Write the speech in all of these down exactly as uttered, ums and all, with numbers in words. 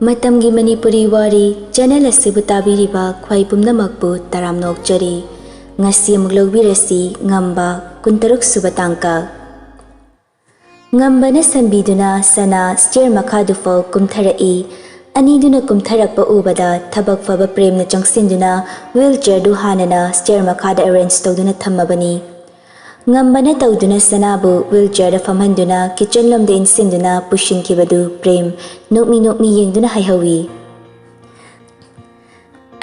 ꯃꯇꯝꯒꯤ ꯃꯅꯤꯄꯨꯔꯤ ꯋꯥꯔꯤ ꯆꯦꯅꯦꯜ ꯑꯁꯤꯕꯨ ꯇꯥꯕꯤꯔꯤꯕ ꯈ꯭ꯋꯥꯏ ꯄꯨꯝꯅꯃꯛꯄꯨ ꯇꯔꯥꯝꯅ ꯑꯣꯛꯆꯔꯤ꯫ ꯉꯁꯤ ꯑꯃꯨꯛ ꯂꯧꯕꯤꯔꯁꯤ ꯉꯝꯕ, ꯀꯨꯟꯇꯔꯨꯛ ꯁꯨꯕ ꯇꯥꯡꯀꯛ꯫ ꯉꯝꯕꯅ ꯁꯝꯕꯤꯗꯨꯅ ꯁꯅꯥ ꯁ꯭ꯇꯦꯌꯔ ꯃꯈꯥꯗꯨꯐꯥꯎ ꯀꯨꯝꯊꯔꯛꯏ꯫ ꯑꯅꯤꯗꯨꯅ ꯀꯨꯝꯊꯔꯛꯄ ꯎꯕꯗ ꯊꯕꯛ ꯐꯕ ꯄ꯭ꯔꯦꯝꯅ ꯆꯪꯁꯤꯟꯗꯨꯅ ꯋꯤꯜ ꯆꯤꯌꯔꯗꯨ ꯍꯥꯟꯅꯅ ꯁ꯭ꯇꯦꯌꯔ ꯃꯈꯥꯗ ꯑꯦꯔꯦꯟꯖ ꯇꯧꯗꯨꯅ ꯊꯝꯃꯕꯅꯤ꯫ ꯉꯝꯕꯅ ꯇꯧꯗꯨꯅ ꯁꯅꯥꯕꯨ ꯋꯤꯜ ꯆꯤꯌꯔꯗ ꯐꯝꯍꯟꯗꯨꯅ ꯀꯤꯆꯟ ꯂꯣꯝꯗ ꯏꯟꯁꯤꯟꯗꯨꯅ ꯄꯨꯁꯤꯟꯈꯤꯕꯗꯨ ꯄ꯭ꯔꯦꯝ ꯅꯣꯛꯃꯤ ꯅꯣꯛꯃꯤ ꯌꯦꯡꯗꯨꯅ ꯍꯥꯏꯍꯧꯏ꯫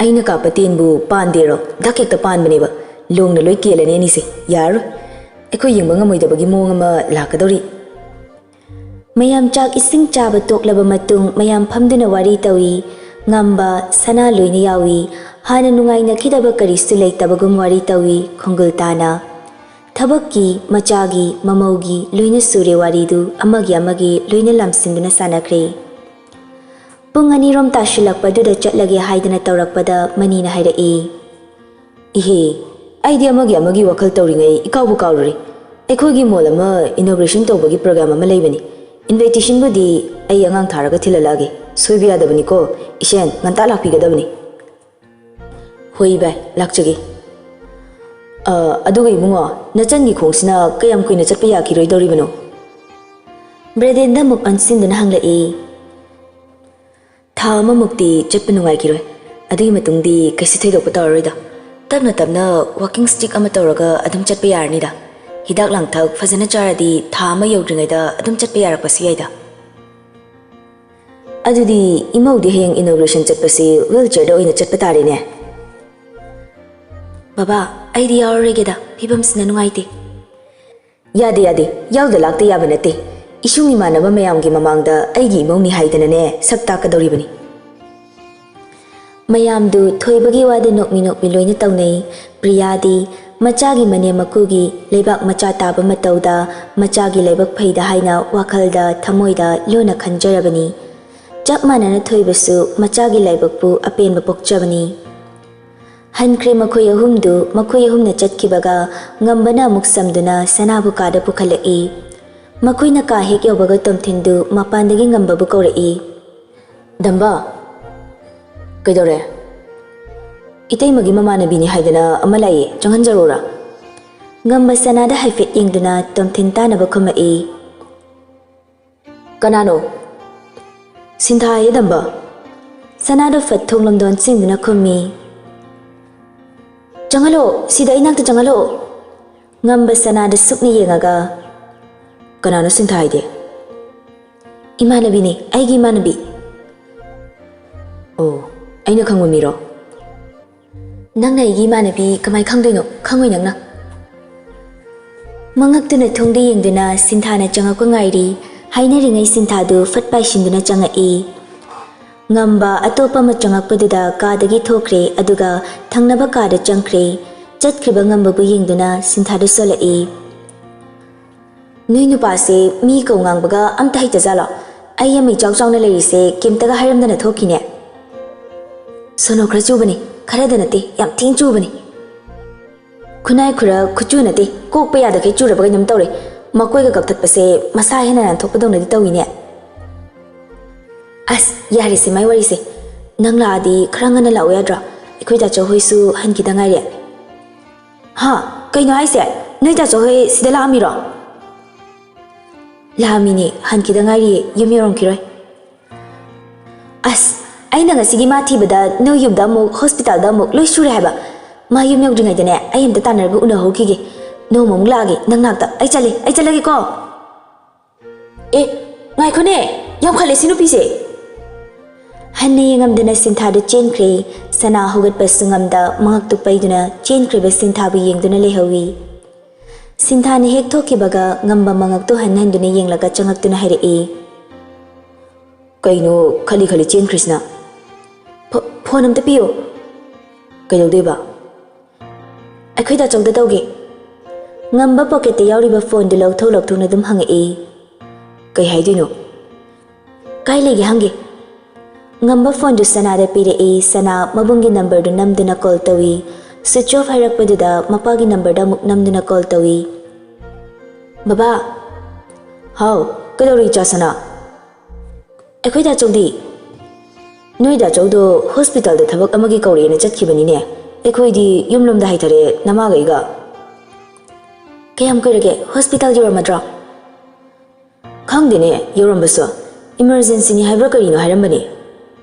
ꯑꯩꯅ ꯀꯥꯞꯄ ꯇꯦꯟꯕꯨ ꯄꯥꯟꯗꯦꯔꯣ? ꯗꯛ ꯍꯦꯛꯇ ꯄꯥꯟꯕꯅꯦꯕ꯫ ꯂꯣꯡꯅ ꯂꯣꯏ ꯀꯦꯜꯂꯅꯤ ꯑꯅꯤꯁꯦ꯫ ꯌꯥꯔꯔꯣꯏ꯫ ꯑꯩꯈꯣꯏ ꯌꯦꯡꯕ ꯉꯝꯃꯣꯏꯗꯕꯒꯤ ꯃꯑꯣꯡ ꯑꯃ ꯂꯥꯛꯀꯗꯧꯔꯤ꯫ ꯃꯌꯥꯝ ꯆꯥꯛ ꯏꯁꯤꯡ ꯆꯥꯕ ꯇꯣꯛꯂꯕ ꯃꯇꯨꯡ ꯃꯌꯥꯝ ꯐꯝꯗꯨꯅ ꯋꯥꯔꯤ ꯇꯧꯏ꯫ ꯉꯝꯕ, ꯁꯅꯥ ꯂꯣꯏꯅ ꯌꯥꯎꯏ꯫ ꯍꯥꯟꯅ ꯅꯨꯡꯉꯥꯏꯅꯈꯤꯗꯕ ꯀꯔꯤꯁꯨ ꯂꯩꯇꯕꯒꯨꯝ ꯋꯥꯔꯤ ꯇꯧꯏ ꯈꯣꯡꯒꯨꯜ ꯇꯥꯅ꯫ ꯊꯕꯛꯀꯤ, ꯃꯆꯥꯒꯤ, ꯃꯃꯧꯒꯤ ꯂꯣꯏꯅ ꯁꯨꯔꯦ ꯋꯥꯔꯤꯗꯨ ꯑꯃꯒꯤ ꯑꯃꯒꯤ ꯂꯣꯏꯅ ꯂꯥꯝꯁꯤꯟꯗꯨꯅ ꯁꯥꯟꯅꯈ꯭ꯔꯦ꯫ ꯄꯨꯡ ꯑꯅꯤꯔꯣꯝ ꯇꯥꯁꯤꯜꯂꯛꯄꯗꯨꯗ ꯆꯠꯂꯒꯦ ꯍꯥꯏꯗꯅ ꯇꯧꯔꯛꯄꯗ ꯃꯅꯤꯅ ꯍꯥꯏꯔꯛꯏ꯫ ꯏꯍꯦ, ꯑꯩꯗꯤ ꯑꯃꯒꯤ ꯑꯃꯒꯤ ꯋꯥꯈꯜ ꯇꯧꯔꯤꯉꯩ ꯏꯀꯥꯎꯕꯨ ꯀꯥꯎꯔꯨꯔꯦ꯫ ꯑꯩꯈꯣꯏꯒꯤ ꯃꯣꯜ ꯑꯃ ꯏꯅꯣꯒ꯭ꯔꯦꯁꯟ ꯇꯧꯕꯒꯤ ꯄ꯭ꯔꯣꯒ꯭ꯔꯥꯝ ꯑꯃ ꯂꯩꯕꯅꯤ꯫ ꯏꯟꯚꯥꯏꯇꯦꯁꯟꯕꯨꯗꯤ ꯑꯩ ꯑꯉꯥꯡ ꯊꯥꯔꯒ ꯊꯤꯜꯍꯜꯂꯛꯑꯒꯦ꯫ ꯁꯣꯏꯕ ꯌꯥꯗꯕꯅꯤꯀꯣ꯫ ꯏꯁꯦꯟ, ꯉꯟꯇꯥ ꯂꯥꯛꯄꯤꯒꯗꯕꯅꯤ꯫ ꯍꯣꯏ ꯚꯥꯏ, ꯂꯥꯛꯆꯒꯦ꯫ ꯑ, ꯑꯗꯨꯒ ꯏꯕꯨꯡꯉꯣ, ꯅꯆꯟꯒꯤ ꯈꯣꯡꯁꯤꯅ ꯀꯌꯥꯝ ꯀꯨꯏꯅ ꯆꯠꯄ ꯌꯥꯈꯤꯔꯣꯏꯗꯧꯔꯤꯕꯅꯣ? ꯕ꯭ꯔꯦꯗꯦꯟꯗ ꯑꯃꯨꯛ ꯑꯣꯟꯁꯤꯟꯗꯨꯅ ꯍꯪꯂꯛꯏ꯫ ꯊꯥ ꯑꯃꯃꯨꯛꯇꯤ ꯆꯠꯄ ꯅꯨꯡꯉꯥꯏꯈꯤꯔꯣꯏ꯫ ꯑꯗꯨꯒꯤ ꯃꯇꯨꯡꯗꯤ ꯀꯩꯁꯨ ꯊꯣꯏꯗꯣꯛꯄ ꯇꯧꯔꯔꯣꯏꯗ꯫ ꯇꯞꯅ ꯇꯞꯅ ꯋꯥꯀꯤꯡ ꯁ꯭ꯇꯤꯛ ꯑꯃ ꯇꯧꯔꯒ ꯑꯗꯨꯝ ꯆꯠꯄ ꯌꯥꯔꯅꯤꯗ꯫ ꯍꯤꯗꯥꯛ ꯂꯥꯡꯊꯛ ꯐꯖꯅ ꯆꯥꯔꯗꯤ ꯊꯥ ꯑꯃ ꯌꯧꯗ꯭ꯔꯤꯉꯩꯗ ꯑꯗꯨꯝ ꯆꯠꯄ ꯌꯥꯔꯛꯄꯁꯨ ꯌꯥꯏꯗ꯫ ꯑꯗꯨꯗꯤ ꯏꯃꯧꯗꯤ ꯍꯌꯦꯡ ꯏꯅꯣꯒ꯭ꯔꯦꯁꯟ ꯆꯠꯄꯁꯤ ꯋꯤꯜ ꯆꯤꯌꯔꯗ ꯑꯣꯏꯅ ꯆꯠꯄ ꯇꯥꯔꯦꯅꯦ꯫ ꯕꯕꯥ, ꯑꯩꯗꯤ ꯌꯥꯎꯔꯔꯣꯏꯒꯦꯗ, ꯐꯤꯕꯝꯁꯤꯅ ꯅꯨꯡꯉꯥꯏꯇꯦ꯫ ꯌꯥꯗꯦ, ꯌꯥꯗꯦ, ꯌꯥꯎꯗ ꯂꯥꯛꯇ ꯌꯥꯕ ꯅꯠꯇꯦ꯫ ꯏꯁꯨꯡ ꯏꯃꯥꯟꯅꯕ ꯃꯌꯥꯝꯒꯤ ꯃꯃꯥꯡꯗ ꯑꯩꯒꯤ ꯏꯃꯧꯅꯤ ꯍꯥꯏꯗꯅꯅꯦ ꯁꯛ ꯇꯥꯛꯀꯗꯧꯔꯤꯕꯅꯤ꯫ ꯃꯌꯥꯝꯗꯨ ꯊꯣꯏꯕꯒꯤ ꯋꯥꯗ ꯅꯣꯛꯃꯤ ꯅꯣꯛꯃꯤ ꯂꯣꯏꯅ ꯇꯧꯅꯩ꯫ ꯄ꯭ꯔꯤꯌꯥꯗꯤ ꯃꯆꯥꯒꯤ ꯃꯅꯦꯝ ꯃꯀꯨꯒꯤ ꯂꯩꯕꯥꯛ ꯃꯆꯥ ꯇꯥꯕ ꯃꯇꯧꯗ ꯃꯆꯥꯒꯤ ꯂꯥꯏꯕꯛ ꯐꯩꯗ ꯍꯥꯏꯅ ꯋꯥꯈꯜꯗ ꯊꯃꯣꯏꯗ ꯂꯨꯅ ꯈꯟꯖꯔꯕꯅꯤ꯫ ꯆꯞ ꯃꯥꯟꯅꯅ ꯊꯣꯏꯕꯁꯨ ꯃꯆꯥꯒꯤ ꯂꯥꯏꯕꯛꯄꯨ ꯑꯄꯦꯟꯕ ꯄꯣꯛꯆꯕꯅꯤ꯫ ꯍꯟꯈ꯭ꯔꯦ ꯃꯈꯣꯏ ꯑꯍꯨꯝꯗꯨ꯫ ꯃꯈꯣꯏ ꯑꯍꯨꯝꯅ ꯆꯠꯈꯤꯕꯒ ꯉꯝꯕꯅ ꯑꯃꯨꯛ ꯁꯝꯗꯨꯅ ꯁꯅꯥꯕꯨ ꯀꯥꯗ ꯄꯨꯈꯠꯂꯛꯏ꯫ ꯃꯈꯣꯏꯅ ꯀꯥ ꯍꯦꯛ ꯌꯧꯕꯒ ꯇꯣꯝꯊꯤꯟꯗꯨ ꯃꯄꯥꯟꯗꯒꯤ ꯉꯝꯕꯕꯨ ꯀꯧꯔꯛꯏ꯫ ꯗꯝꯕ, ꯀꯩꯗꯧꯔꯦ? ꯏꯇꯩꯃꯒꯤ ꯃꯃꯥꯟꯅꯕꯤꯅꯤ ꯍꯥꯏꯗꯅ ꯑꯃ ꯂꯥꯛꯏ, ꯆꯪꯍꯟꯖꯔꯨꯔꯥ? ꯉꯝꯕ ꯁꯅꯥꯗ ꯍꯥꯏꯐꯦꯠ ꯌꯦꯡꯗꯨꯅ ꯇꯣꯝꯊꯤꯟ ꯇꯥꯅꯕ ꯈꯨꯝꯃꯛꯏ꯫ ꯀꯅꯥꯅꯣ? ꯁꯤꯟꯊꯥ ꯍꯥꯏꯌꯦ ꯗꯝꯕ꯫ ꯁꯅꯥꯗꯣ ꯐꯠ ꯊꯣꯡ ꯂꯣꯝꯗ ꯑꯣꯟꯁꯤꯟꯗꯨꯅ ꯈꯨꯝꯃꯤ꯫ ꯆꯪꯍꯜꯂꯣ, ꯁꯤꯗ ꯑꯩ ꯅꯥꯛꯇ ꯆꯪꯍꯜꯂꯣ꯫ ꯉꯝꯕ ꯁꯅꯥꯗ ꯁꯨꯛꯅ ꯌꯦꯡꯉꯒ, ꯀꯅꯥꯅꯣ ꯁꯤꯟꯊꯥ ꯍꯥꯏꯗꯤ? ꯏꯃꯥꯟꯅꯕꯤꯅꯦ, ꯑꯩꯒꯤ ꯏꯃꯥꯟꯅꯕꯤ꯫ ꯑꯣ, ꯑꯩꯅ ꯈꯪꯕ ꯃꯤꯔꯣ? ꯅꯪꯅ ꯑꯩꯒꯤ ꯏꯃꯥꯟꯅꯕꯤ ꯀꯃꯥꯏ ꯈꯪꯗꯣꯏꯅꯣ? ꯈꯪꯉꯣꯏ ꯅꯪꯅ꯫ ꯃꯉꯛꯇꯨꯅ ꯊꯣꯡꯗ ꯌꯦꯡꯗꯨꯅ ꯁꯤꯟꯊꯥꯅ ꯆꯪꯉꯛꯄ ꯉꯥꯏꯔꯤ꯫ ꯍꯥꯏꯅꯔꯤꯉꯩ ꯁꯤꯟꯊꯥꯗꯨ ꯐꯠ ꯄꯥꯏꯁꯤꯟꯗꯨꯅ ꯆꯪꯉꯛꯏ꯫ ꯉꯝꯕ ꯑꯇꯣꯞꯄ ꯑꯃ ꯆꯪꯉꯛꯄꯗꯨꯗ ꯀꯥꯗꯒꯤ ꯊꯣꯛꯈ꯭ꯔꯦ, ꯑꯗꯨꯒ ꯊꯪꯅꯕ ꯀꯥꯗ ꯆꯪꯈ꯭ꯔꯦ꯫ ꯆꯠꯈ꯭ꯔꯤꯕ ꯉꯝꯕꯕꯨ ꯌꯦꯡꯗꯨꯅ ꯁꯤꯟꯊꯥꯗꯨ ꯁꯣꯜꯂꯛꯏ꯫ ꯅꯣꯏ ꯅꯨꯄꯥꯁꯦ ꯃꯤ ꯀꯧ ꯉꯥꯡꯕꯒ ꯑꯝꯇ ꯍꯩꯇꯖꯥꯠꯂꯣ? ꯑꯩ ꯑꯃ ꯏꯆꯥꯎ ꯆꯥꯎꯅ ꯂꯩꯔꯤꯁꯦ ꯀꯩꯝꯇꯒ ꯍꯥꯏꯔꯝꯗꯅ ꯊꯣꯛꯈꯤꯅꯦ꯫ ꯁꯣꯅꯣ ꯈꯔ ꯆꯨꯕꯅꯤ, ꯈꯔꯗ ꯅꯠꯇꯦ, ꯌꯥꯝ ꯊꯤꯅ ꯆꯨꯕꯅꯤ꯫ ꯈꯨꯅꯥꯏ ꯈꯨꯔ ꯈꯨꯆꯨ ꯅꯠꯇꯦ, ꯀꯣꯛꯄ ꯌꯥꯗꯈꯩ ꯆꯨꯔꯕ ꯀꯩꯅꯣꯝ ꯇꯧꯔꯦ꯫ ꯃꯀꯣꯏꯒ ꯀꯛꯊꯠꯄꯁꯦ ꯃꯁꯥ ꯍꯦꯟꯅ ꯅꯥꯟꯊꯣꯛꯄꯗꯧꯅꯗꯤ ꯇꯧꯏꯅꯦ꯫ ꯑꯁ, ꯌꯥꯔꯦꯁꯦ ꯃꯥꯏ ꯋꯥꯔꯤꯁꯦ꯫ ꯅꯪ ꯂꯥꯛꯑꯗꯤ ꯈꯔ ꯉꯟꯅ ꯂꯥꯛꯑꯣ ꯌꯥꯗ꯭ꯔꯣ? ꯑꯩꯈꯣꯏ ꯗꯥꯆꯧ ꯍꯣꯏꯁꯨ ꯍꯟꯈꯤꯗ ꯉꯥꯏꯔꯤ꯫ ꯍꯥ? ꯀꯩꯅꯣ ꯍꯥꯏꯁꯦ? ꯅꯣꯏ ꯗꯥꯆꯧ ꯍꯣꯏ ꯁꯤꯗ ꯂꯥꯛꯑꯝꯃꯤꯔꯣ? ꯂꯥꯛꯑꯝꯃꯤꯅꯦ, ꯍꯟꯈꯤꯗ ꯉꯥꯏꯔꯤꯌꯦ, ꯌꯨꯝ ꯌꯧꯔꯝꯈꯤꯔꯣꯏ꯫ ꯑꯁ, ꯑꯩꯅ ꯉꯁꯤꯒꯤ ꯃꯥ ꯊꯤꯕꯗ ꯅꯣꯏ ꯌꯨꯝꯗ ꯑꯃꯨꯛ, ꯍꯣꯁꯄꯤꯇꯥꯜꯗ ꯑꯃꯨꯛ, ꯂꯣꯏ ꯁꯨꯔꯦ ꯍꯥꯏꯕ꯫ ꯃꯥ ꯌꯨꯝ ꯌꯧꯗ꯭ꯔꯤꯉꯩꯗꯅꯦ, ꯑꯩ ꯑꯝꯇ ꯇꯥꯟꯅꯔꯒ ꯎꯅꯍꯧꯈꯤꯒꯦ꯫ ꯅꯣꯡꯃ ꯑꯃꯨꯛ ꯂꯥꯛꯑꯒꯦ ꯅꯪ ꯅꯥꯛꯇ꯫ ꯑꯩ ꯆꯠꯂꯦ, ꯑꯩ ꯆꯠꯂꯒꯦꯀꯣ꯫ ꯑꯦ, ꯉꯥꯏꯈꯣꯅꯦ, ꯌꯥꯝꯈꯠꯂꯦ ꯁꯤ ꯅꯨꯄꯤꯁꯦ꯫ ꯍꯟꯅ ꯌꯦꯡꯉꯝꯗꯅ ꯁꯤꯟꯊꯥꯗꯨ ꯆꯦꯟꯈ꯭ꯔꯦ꯫ ꯁꯅꯥ ꯍꯧꯒꯠꯄꯁꯨ ꯉꯝꯗ ꯃꯉꯛꯇꯨ ꯄꯩꯗꯨꯅ ꯆꯦꯟꯈ꯭ꯔꯤꯕ ꯁꯤꯟꯊꯥꯕꯨ ꯌꯦꯡꯗꯨꯅ ꯂꯩꯍꯧꯏ꯫ ꯁꯤꯟꯊꯥꯅ ꯍꯦꯛ ꯊꯣꯛꯈꯤꯕꯒ ꯉꯝꯕ ꯃꯉꯛꯇꯨ ꯍꯟ ꯍꯟꯗꯨꯅ ꯌꯦꯡꯂꯒ ꯆꯪꯉꯛꯇꯨꯅ ꯍꯥꯏꯔꯛꯏ꯫ ꯀꯩꯅꯣ ꯈꯜꯂꯤ ꯈꯜꯂꯤ ꯆꯦꯟꯈ꯭ꯔꯤꯁꯤꯅ? ꯐꯣ-, ꯐꯣꯟ ꯑꯝꯇ ꯄꯤꯌꯣ꯫ ꯀꯩꯗꯧꯗꯣꯏꯕ? ꯑꯩꯈꯣꯏ ꯗꯥꯆꯧꯗ ꯇꯧꯒꯦ꯫ ꯉꯝꯕ ꯄꯣꯀꯦꯠꯇ ꯌꯥꯎꯔꯤꯕ ꯐꯣꯟꯗꯨ ꯂꯧꯊꯣꯛ ꯂꯧꯊꯣꯛꯅ ꯑꯗꯨꯝ ꯍꯪꯉꯛꯏ꯫ ꯀꯩ ꯍꯥꯏꯗꯣꯏꯅꯣ? ꯀꯥꯏ ꯂꯩꯒꯦ ꯍꯪꯒꯦ꯫ ꯉꯝꯕ ꯐꯣꯟꯗꯨ ꯁꯅꯥꯗ ꯄꯤꯔꯛꯏ꯫ ꯁꯅꯥ ꯃꯕꯨꯡꯒꯤ ꯅꯝꯕꯔꯗꯨ ꯅꯝꯗꯨꯅ ꯀꯣꯜ ꯇꯧꯏ꯫ ꯁ꯭ꯋꯤꯆ ꯑꯣꯐ ꯍꯥꯏꯔꯛꯄꯗꯨꯗ ꯃꯄꯥꯒꯤ ꯅꯝꯕꯔꯗ ꯑꯃꯨꯛ ꯅꯝꯗꯨꯅ ꯀꯣꯜ ꯇꯧꯏ꯫ ꯕꯕꯥ꯫ ꯍꯥꯎ, ꯀꯩꯗꯧꯔꯤ ꯏꯆꯥ ꯁꯅꯥ? ꯑꯩꯈꯣꯏ ꯗꯥꯆꯧꯗꯤ? ꯅꯣꯏ ꯗꯥꯆꯧꯗꯣ ꯍꯣꯁꯄꯤꯇꯥꯜꯗ ꯊꯕꯛ ꯑꯃꯒꯤ ꯀꯧꯔꯛꯑꯦꯅ ꯆꯠꯈꯤꯕꯅꯤꯅꯦ꯫ ꯑꯩꯈꯣꯏꯗꯤ ꯌꯨꯝꯂꯣꯝꯗ ꯍꯥꯏꯊꯔꯦ, ꯅꯃꯥꯒ ꯑꯩꯒ꯫ ꯀꯌꯥꯝ ꯀꯨꯏꯔꯒꯦ ꯍꯣꯁꯄꯤꯇꯥꯜ ꯌꯧꯔꯝꯃꯗ꯭ꯔꯣ? ꯈꯪꯗꯦꯅꯦ, ꯌꯧꯔꯝꯕꯁꯨ꯫ ꯏꯃꯔꯖꯦꯟꯁꯤꯅꯤ ꯍꯥꯏꯕ꯭ꯔꯥ ꯀꯔꯤꯅꯣ ꯍꯥꯏꯔꯝꯕꯅꯦ꯫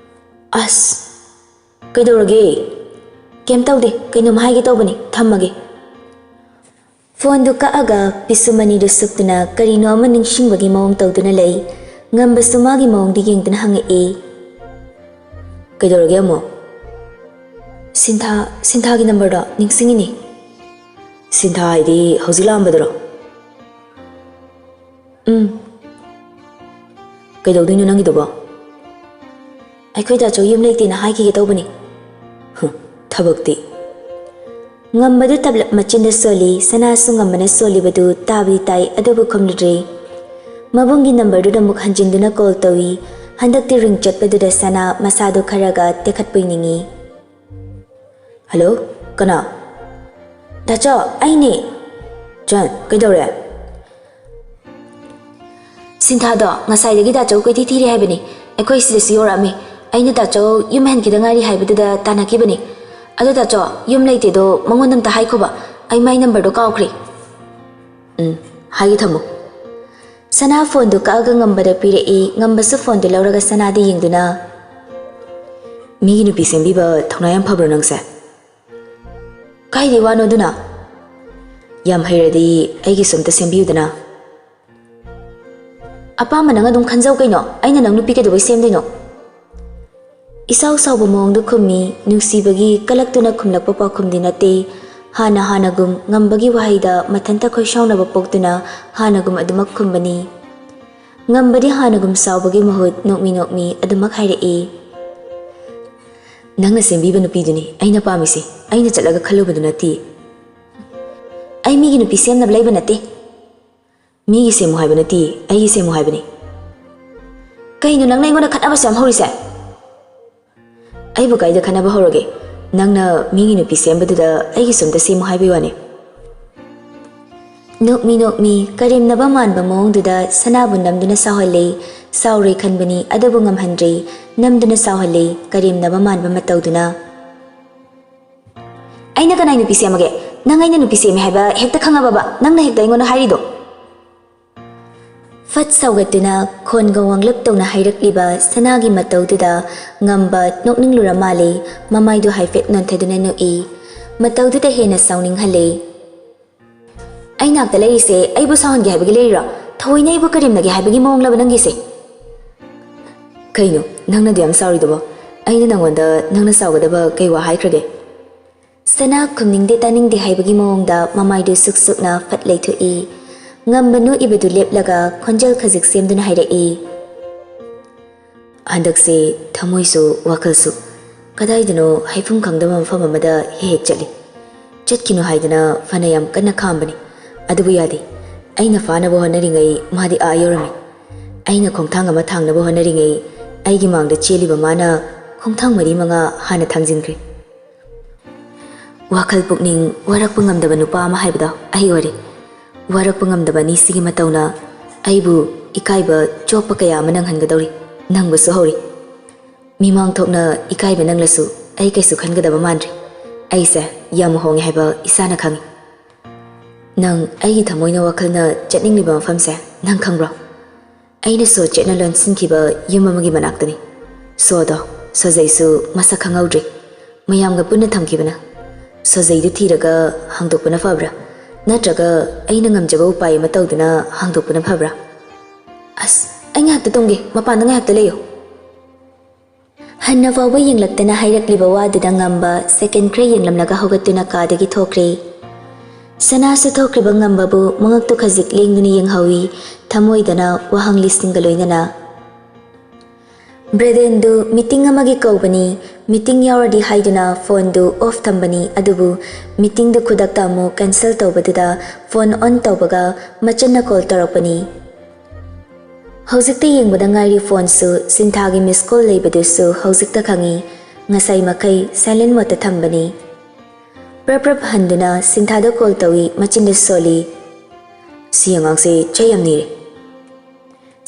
ꯑꯁ, ꯀꯩꯗꯧꯔꯒꯦ? ꯀꯩꯝ ꯇꯧꯗꯦ, ꯀꯩꯅꯣꯝ ꯍꯥꯏꯒꯦ ꯇꯧꯕꯅꯦ, ꯊꯝꯃꯒꯦ꯫ ꯐꯣꯟꯗꯨ ꯀꯛꯑꯒ ꯄꯤꯁꯨꯃꯅꯤꯗꯨ ꯁꯨꯞꯇꯨꯅ ꯀꯔꯤꯅꯣ ꯑꯃ ꯅꯤꯡꯁꯤꯡꯕꯒꯤ ꯃꯑꯣꯡ ꯇꯧꯗꯨꯅ ꯂꯩ꯫ ꯉꯝꯕꯁꯨ ꯃꯥꯒꯤ ꯃꯑꯣꯡꯗꯨ ꯌꯦꯡꯗꯨꯅ ꯍꯪꯉꯛꯏ꯫ ꯀꯩꯗꯧꯔꯒꯦ ꯑꯃꯨꯛ? ꯁꯤꯟꯊꯥ, ꯁꯤꯟꯊꯥꯒꯤ ꯅꯝꯕꯔꯗꯣ ꯅꯤꯡꯁꯤꯡꯉꯤꯅꯦ꯫ ꯁꯤꯟꯊꯥ ꯍꯥꯏꯗꯤ ꯍꯧꯖꯤꯛ ꯂꯥꯛꯑꯝꯕꯗꯨꯔꯣ? ꯎꯝ꯫ ꯀꯩꯗꯧꯗꯣꯏꯅꯣ ꯅꯪꯒꯤꯗꯨꯕꯣ? ꯑꯩꯈꯣꯏ ꯗꯥꯆꯧ ꯌꯨꯝ ꯂꯩꯇꯦꯅ ꯍꯥꯏꯈꯤꯒꯦ ꯇꯧꯕꯅꯤ꯫ ꯍꯨꯝ, ꯊꯕꯛꯇꯤ꯫ ꯉꯝꯕꯗꯨ ꯇꯞꯂꯞ ꯃꯆꯤꯟꯗ ꯁꯣꯜꯂꯤ, ꯁꯅꯥꯁꯨ ꯉꯝꯕꯅ ꯁꯣꯜꯂꯤꯕꯗꯨ ꯇꯥꯕꯗꯤ ꯇꯥꯏ, ꯑꯗꯨꯕꯨ ꯈꯨꯝꯂꯨꯗ꯭ꯔꯦ꯫ ꯃꯕꯨꯡꯒꯤ ꯅꯝꯕꯔꯗꯨꯗ ꯑꯃꯨꯛ ꯍꯟꯖꯤꯟꯗꯨꯅ ꯀꯣꯜ ꯇꯧꯏ꯫ ꯍꯟꯗꯛꯇꯤ ꯔꯤꯡ ꯆꯠꯄꯗꯨꯗ ꯁꯅꯥ ꯃꯁꯥꯗꯨ ꯈꯔꯒ ꯇꯦꯛꯈꯠꯄꯣꯏ ꯅꯤꯡꯏ꯫ ꯍꯜꯂꯣ, ꯀꯅꯥ? ꯗꯥꯆꯧ, ꯑꯩꯅꯦ꯫ ꯆꯟ, ꯀꯩꯗꯧꯔꯦ? ꯁꯤꯟꯊꯥꯗꯣ ꯉꯁꯥꯏꯗꯒꯤ ꯗꯥꯆꯧ ꯀꯣꯏꯊꯤ ꯊꯤꯔꯤ ꯍꯥꯏꯕꯅꯤ꯫ ꯑꯩꯈꯣꯏ ꯁꯤꯗꯁꯨ ꯌꯧꯔꯛꯑꯝꯃꯤ꯫ ꯑꯩꯅ ꯗꯥꯆꯧ ꯌꯨꯝ ꯍꯟꯈꯤꯗ ꯉꯥꯏꯔꯤ ꯍꯥꯏꯕꯗꯨꯗ ꯇꯥꯟꯅꯈꯤꯕꯅꯤ꯫ ꯑꯗꯣ ꯗꯥꯆꯧ, ꯌꯨꯝ ꯂꯩꯇꯦꯗꯣ ꯃꯉꯣꯟꯗ ꯑꯝꯇ ꯍꯥꯏꯈꯣꯕ꯫ ꯑꯩ ꯃꯥꯏ ꯅꯝꯕꯔꯗꯣ ꯀꯥꯎꯈ꯭ꯔꯦ꯫ ꯎꯝ, ꯍꯥꯏꯒꯦ, ꯊꯝꯃꯣ꯫ ꯁꯅꯥ ꯐꯣꯟꯗꯨ ꯀꯛꯑꯒ ꯉꯝꯕꯗ ꯄꯤꯔꯛꯏ꯫ ꯉꯝꯕꯁꯨ ꯐꯣꯟꯗꯨ ꯂꯧꯔꯒ ꯁꯅꯥꯗ ꯌꯦꯡꯗꯨꯅ, "ꯃꯤꯒꯤ ꯅꯨꯄꯤ ꯁꯦꯝꯕꯤꯕ ꯊꯧꯅꯥ ꯌꯥꯝ ꯐꯕ꯭ꯔꯣ ꯅꯪꯁꯦ?" "ꯀꯥꯏꯗꯩ ꯋꯥꯅꯣ ꯑꯗꯨꯅ?" "ꯌꯥꯝ ꯍꯩꯔꯗꯤ ꯑꯩꯒꯤꯁꯨ ꯑꯝꯇ ꯁꯦꯝꯕꯤꯌꯨꯗꯅ?" "ꯑꯄꯥꯝꯕ ꯅꯪ ꯑꯗꯨꯝ ꯈꯟꯖꯧ ꯀꯩꯅꯣ, ꯑꯩꯅ ꯅꯪ ꯅꯨꯄꯤ ꯀꯩꯗꯧꯕꯩ ꯁꯦꯝꯗꯣꯏꯅꯣ?" ꯏꯁꯥꯎ ꯁꯥꯎꯕ ꯃꯑꯣꯡꯗ ꯈꯨꯝꯃꯤ꯫ ꯅꯨꯡꯁꯤꯕꯒꯤ ꯀꯂꯛꯇꯨꯅ ꯈꯨꯝꯂꯛꯄ ꯄꯥꯎꯈꯨꯝꯗꯤ ꯅꯠꯇꯦ꯫ ꯍꯥꯟꯅ ꯍꯥꯟꯅꯒꯨꯝ ꯉꯝꯕꯒꯤ ꯋꯥꯍꯩꯗ ꯃꯊꯟꯇ ꯈꯣꯏꯁꯥꯎꯅꯕ ꯄꯣꯛꯇꯨꯅ ꯍꯥꯟꯅꯒꯨꯝ ꯑꯗꯨꯃꯛ ꯈꯨꯝꯕꯅꯤ꯫ ꯉꯝꯕꯗꯤ ꯍꯥꯟꯅꯒꯨꯝ ꯁꯥꯎꯕꯒꯤ ꯃꯍꯨꯠ ꯅꯣꯛꯃꯤ ꯅꯣꯛꯃꯤ ꯑꯗꯨꯃꯛ ꯍꯥꯏꯔꯛꯏ꯫ "ꯅꯪꯅ ꯁꯦꯝꯕꯤꯕ ꯅꯨꯄꯤꯗꯨꯅꯤ ꯑꯩꯅ ꯄꯥꯝꯃꯤꯁꯦ, ꯑꯩꯅ ꯆꯠꯂꯒ ꯈꯜꯂꯨꯕꯗꯨ ꯅꯠꯇꯦ꯫ ꯑꯩ ꯃꯤꯒꯤ ꯅꯨꯄꯤ ꯁꯦꯝꯅꯕ ꯂꯩꯕ ꯅꯠꯇꯦ꯫ ꯃꯤꯒꯤ ꯁꯦꯝꯃꯨ ꯍꯥꯏꯕ ꯅꯠꯇꯦ, ꯑꯩꯒꯤ ꯁꯦꯝꯃꯨ ꯍꯥꯏꯕꯅꯤ꯫" "ꯀꯩꯅꯣ ꯅꯪꯅ ꯑꯩꯉꯣꯟꯗ ꯈꯠꯅꯕꯁꯨ ꯌꯥꯝ ꯍꯧꯔꯤꯁꯦ?" "ꯑꯩꯕꯨ ꯀꯥꯏꯗ ꯈꯠꯅꯕ ꯍꯧꯔꯒꯦ? ꯅꯪꯅ ꯃꯤꯒꯤ ꯅꯨꯄꯤ ꯁꯦꯝꯕꯗꯨꯗ ꯑꯩꯒꯤꯁꯨ ꯑꯝꯇ ꯁꯦꯝꯃꯨ ꯍꯥꯏꯕꯩ ꯋꯥꯅꯤ꯫" ꯅꯣꯛꯃꯤ ꯅꯣꯛꯃꯤ ꯀꯔꯦꯝꯅꯕ ꯃꯥꯟꯕ ꯃꯑꯣꯡꯗꯨꯗ ꯁꯅꯥꯕꯨ ꯅꯝꯗꯨꯅ ꯁꯥꯎꯍꯜꯂꯤ꯫ ꯁꯥꯎꯔꯣꯏ ꯈꯟꯕꯅꯤ, ꯑꯗꯨꯕꯨ ꯉꯝꯍꯟꯗ꯭ꯔꯦ꯫ ꯅꯝꯗꯨꯅ ꯁꯥꯎꯍꯜꯂꯦ, ꯀꯔꯦꯝꯅꯕ ꯃꯥꯟꯕ ꯃꯇꯧꯗꯨꯅ꯫ "ꯑꯩꯅ ꯀꯅꯥꯏ ꯅꯨꯄꯤ ꯁꯦꯝꯃꯒꯦ? ꯅꯪ ꯑꯩꯅ ꯅꯨꯄꯤ ꯁꯦꯝꯃꯦ ꯍꯥꯏꯕ ꯍꯦꯛꯇ ꯈꯪꯉꯕꯕ ꯅꯪꯅ ꯍꯦꯛꯇ ꯑꯩꯉꯣꯟꯗ ꯍꯥꯏꯔꯤꯗꯣ?" ꯐꯠ ꯁꯧꯒꯠꯇꯨꯅ ꯈꯣꯟꯒ ꯋꯥꯡꯂꯞ ꯇꯧꯅ ꯍꯥꯏꯔꯛꯂꯤꯕ ꯁꯅꯥꯒꯤ ꯃꯇꯧꯗꯨꯗ ꯉꯝꯕ ꯅꯣꯛꯅꯤꯡꯂꯨꯔ ꯃꯥꯜꯂꯦ꯫ ꯃꯃꯥꯏꯗꯨ ꯍꯥꯏꯐꯦꯠ ꯅꯣꯟꯊꯗꯨꯅ ꯅꯣꯛꯏ꯫ ꯃꯇꯧꯗꯨꯗ ꯍꯦꯟꯅ ꯁꯥꯎꯅꯤꯡꯍꯜꯂꯦ꯫ "ꯑꯩ ꯅꯥꯛꯇ ꯂꯩꯔꯤꯁꯦ ꯑꯩꯕꯨ ꯁꯥꯎꯍꯟꯒꯦ ꯍꯥꯏꯕꯒꯤ ꯂꯩꯔꯤꯔꯣ? ꯊꯑꯣꯏꯅ ꯑꯩꯕꯨ ꯀꯔꯦꯝꯅꯒꯦ ꯍꯥꯏꯕꯒꯤ ꯃꯑꯣꯡꯂꯕ ꯅꯪꯒꯤꯁꯦ?" "ꯀꯩꯅꯣ ꯅꯪꯅ ꯑꯗꯨ ꯌꯥꯝ ꯁꯥꯎꯔꯤꯗꯨꯕꯣ? ꯑꯩꯅ ꯅꯪꯉꯣꯟꯗ ꯅꯪꯅ ꯁꯥꯎꯒꯗꯕ ꯀꯩ ꯋꯥ ꯍꯥꯏꯈ꯭ꯔꯒꯦ?" ꯁꯅꯥ ꯈꯨꯝꯅꯤꯡꯗꯦ ꯇꯥꯅꯤꯡꯗꯦ ꯍꯥꯏꯕꯒꯤ ꯃꯑꯣꯡꯗ ꯃꯃꯥꯏꯗꯨ ꯁꯨꯛ ꯁꯨꯛꯅ ꯐꯠ ꯂꯩꯊꯣꯛꯏ꯫ ꯉꯝꯕ ꯅꯣꯛꯏꯕꯗꯨ ꯂꯦꯞꯂꯒ ꯈꯣꯟꯖꯦꯜ ꯈꯖꯤꯛ ꯁꯦꯝꯗꯨꯅ ꯍꯥꯏꯔꯛꯏ꯫ "ꯍꯟꯗꯛꯁꯦ ꯊꯃꯣꯏꯁꯨ ꯋꯥꯈꯜꯁꯨ ꯀꯗꯥꯏꯗꯅꯣ ꯍꯥꯏꯐꯝ ꯈꯪꯗꯕ ꯃꯐꯝ ꯑꯃꯗ ꯍꯦꯛ ꯍꯦꯛ ꯆꯠꯂꯤ꯫ ꯆꯠꯈꯤꯅꯨ ꯍꯥꯏꯗꯅ ꯐꯅ ꯌꯥꯝ ꯀꯟꯅ ꯈꯥꯝꯕꯅꯤ, ꯑꯗꯨꯕꯨ ꯌꯥꯗꯦ꯫ ꯑꯩꯅ ꯐꯥꯅꯕ ꯍꯣꯠꯅꯔꯤꯉꯩ ꯃꯥꯗꯤ ꯑꯥ ꯌꯧꯔꯝꯃꯤ꯫ ꯑꯩꯅ ꯈꯣꯡꯊꯥꯡ ꯑꯃ ꯊꯥꯡꯅꯕ ꯍꯣꯠꯅꯔꯤꯉꯩ ꯑꯩꯒꯤ ꯃꯥꯡꯗ ꯆꯦꯜꯂꯤꯕ ꯃꯥꯅ ꯈꯣꯡꯊꯥꯡ ꯃꯔꯤ ꯃꯉꯥ ꯍꯥꯟꯅ ꯊꯥꯡꯖꯤꯟꯈ꯭ꯔꯦ꯫ ꯋꯥꯈꯜ ꯄꯨꯛꯅꯤꯡ ꯋꯥꯔꯛꯄ ꯉꯝꯗꯕ ꯅꯨꯄꯥ ꯑꯃ ꯍꯥꯏꯕꯗꯣ ꯑꯩ ꯑꯣꯏꯔꯦ꯫ ꯋꯥꯔꯛꯄ ꯉꯝꯗꯕ ꯑꯅꯤꯁꯤꯒꯤ ꯃꯇꯧꯅ ꯑꯩꯕꯨ ꯏꯀꯥꯏꯕ ꯆꯣꯛꯄ ꯀꯌꯥ ꯑꯃ ꯅꯪꯍꯟꯒꯗꯧꯔꯤ꯫ ꯅꯪꯕꯨꯁꯨ ꯍꯧꯔꯤ꯫ ꯃꯤꯃꯥꯡ ꯊꯣꯛꯅ ꯏꯀꯥꯏꯕ ꯅꯪꯂꯁꯨ ꯑꯩ ꯀꯩꯁꯨ ꯈꯟꯒꯗꯕ ꯃꯥꯟꯗ꯭ꯔꯦ꯫ ꯑꯩꯁꯦ ꯌꯥꯝ ꯍꯣꯡꯉꯦ ꯍꯥꯏꯕ ꯏꯁꯥꯅ ꯈꯪꯉꯤ꯫ ꯅꯪ ꯑꯩꯒꯤ ꯊꯃꯣꯏꯅ ꯋꯥꯈꯜꯅ ꯆꯠꯅꯤꯡꯂꯤꯕ ꯃꯐꯝꯁꯦ ꯅꯪ ꯈꯪꯕ꯭ꯔꯣ? ꯑꯩꯅ ꯁꯣ ꯆꯦꯠꯅ ꯂꯣꯟꯁꯤꯟꯈꯤꯕ ꯌꯨꯝ ꯑꯃꯒꯤ ꯃꯅꯥꯛꯇꯅꯤ꯫ ꯁꯣꯗꯣ ꯁꯣꯖꯩꯁꯨ ꯃꯁꯛ ꯈꯪꯍꯧꯗ꯭ꯔꯤ꯫ ꯃꯌꯥꯝꯒ ꯄꯨꯟꯅ ꯊꯝꯈꯤꯕꯅ꯫ ꯁꯣꯖꯩꯗꯨ ꯊꯤꯔꯒ ꯍꯥꯡꯗꯣꯛꯄꯅ ꯐꯕ꯭ꯔꯥ? ꯅꯠꯇ꯭ꯔꯒ ꯑꯩꯅ ꯉꯝꯖꯕ ꯎꯄꯥꯏ ꯑꯃ ꯇꯧꯗꯨꯅ ꯍꯥꯡꯗꯣꯛꯄꯅ ꯐꯕ꯭ꯔꯥ? ꯑꯁ, ꯑꯩ ꯉꯥꯏꯍꯥꯛꯇ ꯇꯨꯝꯒꯦ, ꯃꯄꯥꯟꯗ ꯉꯥꯏꯍꯥꯛꯇ ꯂꯩꯌꯣ꯫ ꯍꯟꯅ ꯐꯥꯎꯕ ꯌꯦꯡꯂꯛꯇꯅ ꯍꯥꯏꯔꯛꯂꯤꯕ ꯋꯥꯗꯨꯗ ꯉꯝꯕ ꯁꯦꯀꯦꯟ ꯈꯔ ꯌꯦꯡꯂꯝꯂꯒ ꯍꯧꯒꯠꯇꯨꯅ ꯀꯥꯗꯒꯤ ꯊꯣꯛꯈ꯭ꯔꯦ꯫ ꯁꯅꯥꯁꯨ ꯊꯣꯛꯈ꯭ꯔꯤꯕ ꯉꯝꯕꯕꯨ ꯃꯉꯛꯇꯨ ꯈꯖꯤꯛ ꯂꯦꯡꯗꯨꯅ ꯌꯦꯡꯍꯧꯏ, ꯊꯃꯣꯏꯗꯅ ꯋꯥꯍꯪꯂꯤꯁꯤꯡꯒ ꯂꯣꯏꯅꯅ꯫ ꯕ꯭ꯔꯦꯗꯦꯟꯗꯨ ꯃꯤꯇꯤꯡ ꯑꯃꯒꯤ ꯀꯧꯕꯅꯤ, ꯃꯤꯇꯤꯡ ꯌꯥꯎꯔꯗꯤ ꯍꯥꯏꯗꯨꯅ ꯐꯣꯟꯗꯨ ꯑꯣꯐ ꯊꯝꯕꯅꯤ, ꯑꯗꯨꯕꯨ ꯃꯤꯇꯤꯡꯗꯨ ꯈꯨꯗꯛꯇ ꯑꯃꯨꯛ ꯀꯦꯟꯁꯦꯜ ꯇꯧꯕꯗꯨꯗ ꯐꯣꯟ ꯑꯣꯟ ꯇꯧꯕꯒ ꯃꯆꯟꯅ ꯀꯣꯜ ꯇꯧꯔꯛꯄꯅꯤ꯫ ꯍꯧꯖꯤꯛꯇ ꯌꯦꯡꯕꯗ ꯉꯥꯏꯔꯤ ꯐꯣꯟꯁꯨ, ꯁꯤꯟꯊꯥꯒꯤ ꯃꯤꯁ ꯀꯣꯜ ꯂꯩꯕꯗꯨꯁꯨ ꯍꯧꯖꯤꯛꯇ ꯈꯪꯉꯤ꯫ ꯉꯁꯥꯏ ꯃꯈꯩ ꯁꯥꯏꯂꯦꯟ ꯃꯣꯠꯇ ꯊꯝꯕꯅꯤ꯫ ꯄ꯭ꯔꯞ ꯄ꯭ꯔꯞ ꯍꯟꯗꯨꯅ ꯁꯤꯟꯊꯥꯗ ꯀꯣꯜ ꯇꯧꯏ, ꯃꯆꯤꯟꯗ ꯁꯣꯜꯂꯤ꯫ "ꯁꯤ ꯑꯉꯥꯡꯁꯦ ꯆꯩ ꯌꯥꯝ ꯅꯤꯔꯦ꯫"